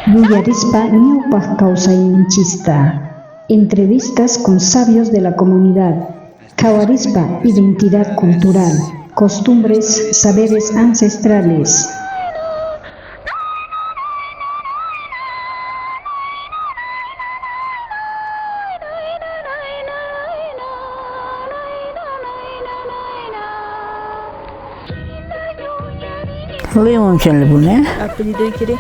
Yuyarispa ñawpaq kawsayninchista. Entrevistas con sabios de la comunidad. Qhawarispa identidad cultural, costumbres, saberes ancestrales. León chalipuni. Apellidoykiri?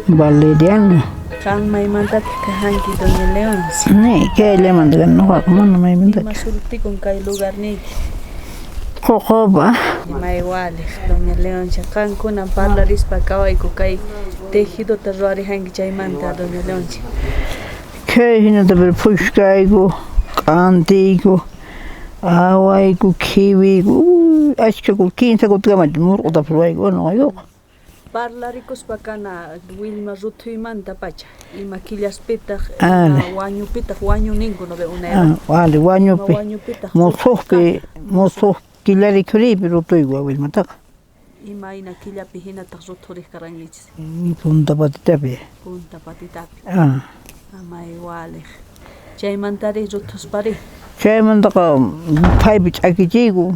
Valeriano. Qan maymantataq kahanki, doña León? Ni, kayllamanta kani noqaqa, mana maymantachu. Ima sutikun kay lugarniyki? Qoqopa. May waliq, doña Leoncha. Qankuna parlarispa kawayku kay tejidota ruwarihanki chaymanta, doña Leoncha. Kay hinata pero phushkayku, k'antiyku, awayku, khiwiyku, ashkha kinsa kutikama murq'utapas ruwayku noqaykuqa. Parlarikuspa kana willma ruthuymanta pacha, ima killaspitaq, ima wañupitaq, wañu ninku no ve unayqa. Ali, wañupi, Ima wañupitaq musuqpi, musuq killa rikhuriypi rutuyku willmataqa. Imayna killapi hinataq ruthuriq karqankichis? Punta patitapi. Punta patitapi. Ah. May waliq. Chaymantari ruthuspari? Chaymantaqa phaypi ch'akichiyku,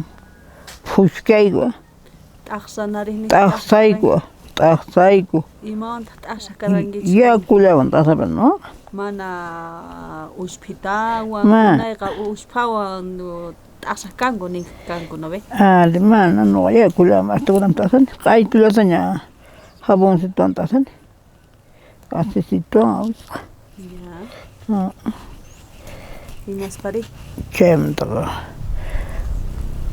phushkayku. T'aqsanariq T'aqsayku, t'aqsayku. Imawantaq t'aqsaq karqankichis? Yakullawan t'aqsapani, no? Mana usphitawan, unayqa usphawan t'aqsaq kanku nin kanku, ¿no ve? Ali, mana noqa yakullawan astawanmi t'aqsani. Q'aytullataña jaboncitowan t'aqsani. Aceititowan awisqa. Ya. Hinaspari? Chaymantaqa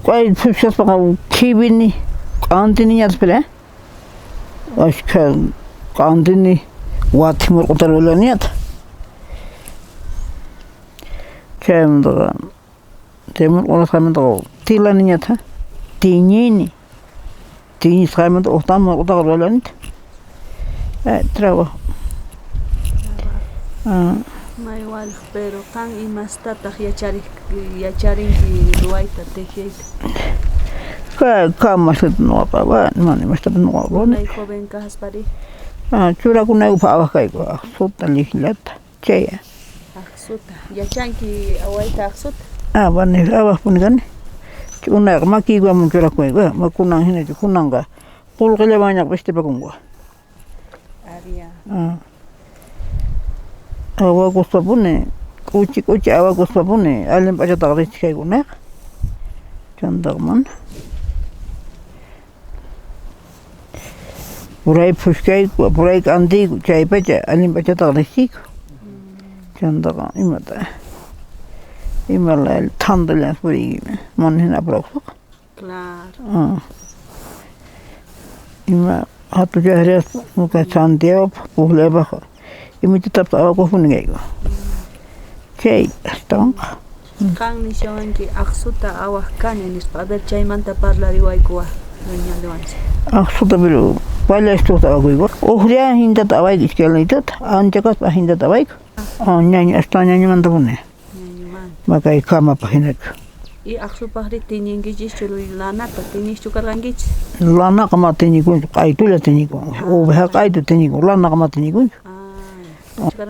kay phushkaspaqa khiwini, k'antiniñataq pero ashkha k'antini wathi murq'uta ruwallaniñataq. Chaymantaqa chay murq'u ruwasqaymantaqa tilaniñataq, tiñini, tiñisqaymanta ujtawan murq'utaqa ruwallanitaq. Trabajo. May waliq, pero qan imastataq yacharinki ruwayta, tejiyta? Kamasllata noqaqa, bueno, mana imastapis noqaqa ruwani. Unay joven kaspari? Churakunaykupaq awaq kayku, aqsuta, llikllata, chay. Aqsuta, yachanki awayta aqsuta? Awani, awaqpuni kani. Unayqa makiykuwan churakuyku, kunan hinachu, kunanqa qolqellawanñaqa vistipakunku. Aria. Awakuspapuni, k'uchi k'uchi awakuspapuni, allin p'achataqa richkayku unayqa. Chantaqa mana. Puray phushkayku, puray k'antiyku, chaypacha allin p'achataqa riqsiyku. Chantaqa imata, ima laya thantalla puriyki, mana hina apurakuspaqa. Claro. Ima hatuchaqriaspa Santiagopaq, pukllaypaqqa imitatapis awakupuni kayku. Chay astawanqa. Qan nishawanki aqsuta awaq kani nispa, a ver chaymanta parlariwayku wa, doña Leonce. Aqsuta pero pallastuta awakuyku. Uqlla hintata awayku iskaylaytata, ancha kaspa hintata awayku. Ñañu astawan ñañumantapuni. Ñañumanta. Makay kamapaq hinachu. Y aqsupaqri tiñinkichischu lanata, tiñiqchu karqankichis? Lanaqa mana tiñikunchu, q'aytulla tiñikun. Oveja q'aytu tiñikun, lanaqa mana tiñikunchu.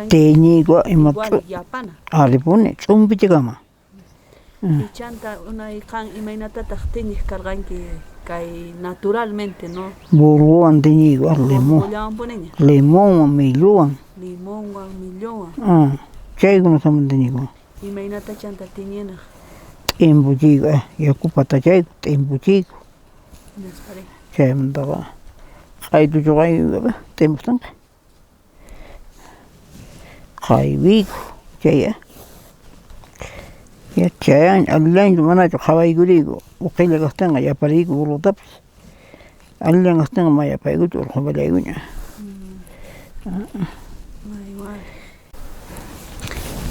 Tiñiyku ima Igual yapana. Aripuni, ch'umpichikama. Y chanta unay qan imaynatataq tiñiq karqanki kay naturalmente, no? Burguwan tiñiyku, limón. Burgullawanpuniña? Limonwan, milluwan. Limonwan, milluwan. Chaykunatawan tiñiyku. Imaynata chanta tiñinaq? T'impuchiyku, yaku patachayku, t'impuchiyku. Hinaspari? Chaymantaqa q'aytu chuqayku t'impustanqa. Qaywiyku chay ya chayan allillanchu manachu qhawaykuriyku uqhilla kaqtinqa yapariyku burrotapis, allillan kaqtinqa mana yapaykuchu urqhupallaykuña.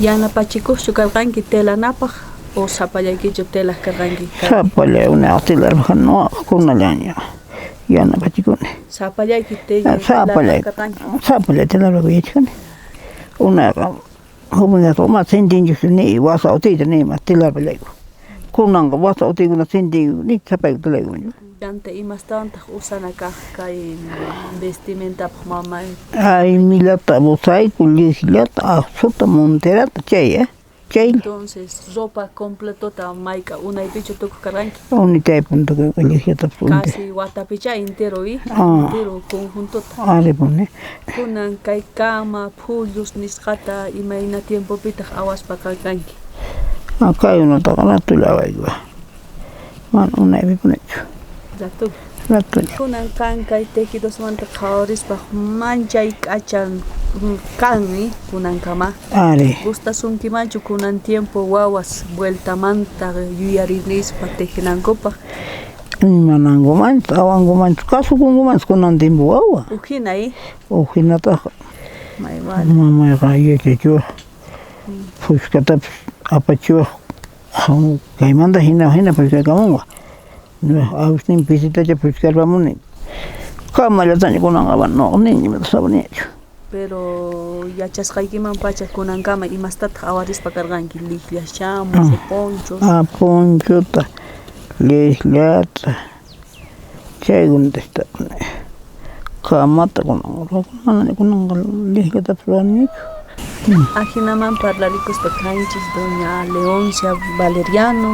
Yanapachikuqchu karqanki telanapaq o sapallaykichu telaq karqanki? Sapallay unayqa telarpaq kani noqaqa, kunallanña yanapachikuni. Sapallayki Sapallay, telarpaq karqanki? Sapallay telarpaq yachakani. Unayqa joven ma sintinchikchu ni wasa utiyta ni ima telarpallayku. Kunanqa wasa utiykuna sintiyku ni sapayku telayku. Chanta imastawantaq usana kaq kay vestimentapaq mamay? Aymillata usayku, llikllata, aqsuta, monterata, chay, chay. Entonces, ropa completota mayka unaypichu tukuq karqanki? Uni chaypun tukuyqa llikllatapas unti. Casi watapichá entero, i? Ah. Entero conjuntota. Aripuni. Kunan kay kama, phullus nisqata imayna tiempopitaq awaspa karqanki? Ah, kaykunataqa ratulla awayku. Mana unaypipunichu. Ratulla. Ratulla. Kunan qan kay tejidosmanta qhawarispa manchay k'acha kan, i? Kunankama. Ari. Gustasunkimanchu kunan tiempo wawas vueltamanta yuyarinispa tejinankupaq? Imanankumanchu, awankumanchu, kasukunkumanchu kunan tiempo wawa. Uj hina, i? Uj hinataqa. May vale. Mamayqa yachachiwaj, phushkatapis apachiwaj, kaymanta hina hina phushkakamunqa. Agustin pisitacha phushkarpamuni. Kamallataña kunanqa noqa niña imata sabaniñachu. Pero yachasqaykiman pacha kunankama imastataq awarispa karqanki? Liqllas chamus, ponchos. Ah, ponchota, llikllata, chaykunata kamata kunan manaña kunanqa llikllatapas ruwaniñachu. Ajinaman parlarikuspa kanchis doña Leoncia Valeriano.